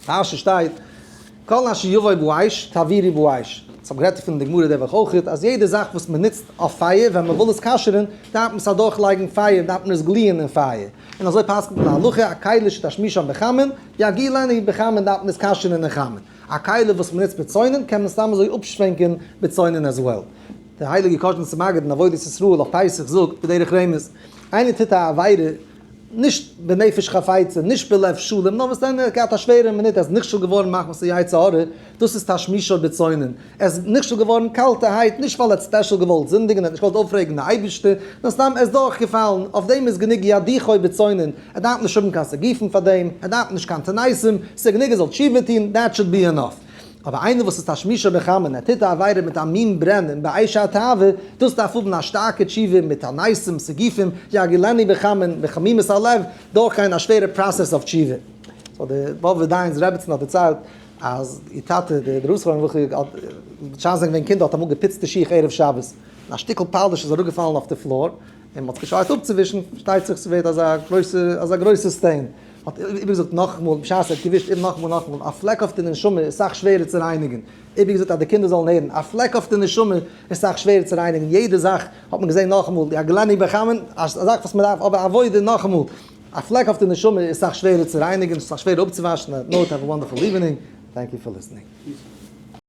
פרשה שטייט כל אשר יבוא באש תעבירו באש. אונז האבן גערעדט דערפון אין די גמרא די וואך אויכעט, אז יעדע זאך וואס מען נוצט אויף פייער ווען מען וויל עס כשר'ן דארף מען עס אדורך לייגן פייער, דארף מען עס גליען אין פייער, און אזוי פסק'נט מען להלכה, א כלי שתשמישן בחמין, יגילנו בחמין דארף מען עס כשר'ן אין חמין. א כלי וואס מען נוצט בצונן קען מען סתם אזוי אפשווענקען בצונן as well. דער הייליגער קאזשניצער מגיד אין עבודת ישראל אויף פסח זאגט בדרך רמז, איינער טוט א עבירה, נישט בנפש חפיצה, נישט בלב שלם, נאר וואס דען, ער האט געהאט א שווערע מינוט, ער איז נכשל געווארן מחמת יצר הרע, דאס איז תשמישו בצונן, ער איז נכשל געווארן קאלטערהייט, נישט ווייל ער האט special געוואלט זינדיגן, ער האט נישט געוואלט אויפרעגן די אייבערשטער, נאר סתם ער איז דורכגעפאלן, אויף דעם איז גענוג ידיחו בצונן, ער דארף נישט האבן קיין סיגופים פאר דעם, ער דארף נישט קיין תעניתים, ס'איז גענוג ער זאל תשובה טון, that should be enough. אבער איינער וואס איז תשמישו בחמין, ער טוט א עבירה מיט א מין ברען און באש התאווה, דאס דארף האבן א שטארקע תשובה מיט תעניתים, סיגופים, יגילנו בחמין, בחמימות הלב, דורכגיין א שווערע process אויף תשובה. so די באבובער דיין'ס רעבעצן האט דערציילט אז איר טאטע דער רב זכרונו לברכה האט בשעת זיי זענען געווען קינדער האט אמאל געפוצט די שיך ערב שבת, און א שטיקל polish איז אראפגעפאלן אויף די floor, און מ'האט זיך געשארט אפצואווישן, פארשטייט זיך ס'ווערט אזא גרויסע אזא גרויסע stain. האט איבערגעזאגט נאכאמאל, בשעת ער האט געווישט איבער נאכאמאל נאכאמאל, א פלעק אויף די נשמה איז סאך שווערער צו רייניגן. איבערגעזאגט אז די קינדער זאלן הערן, א פלעק אויף די נשמה איז סאך שווערער צו רייניגן, יעדע זאך האט מען געזען נאכאמאל, יגילנו בחמין, א זאך וואס מ'דארף אבער עבודה נאכאמאל, א פלעק אויף די נשמה איז סאך שווערער צו רייניגן, סאך שווערער אפצואוואשן, note, have a wonderful evening, thank you for listening.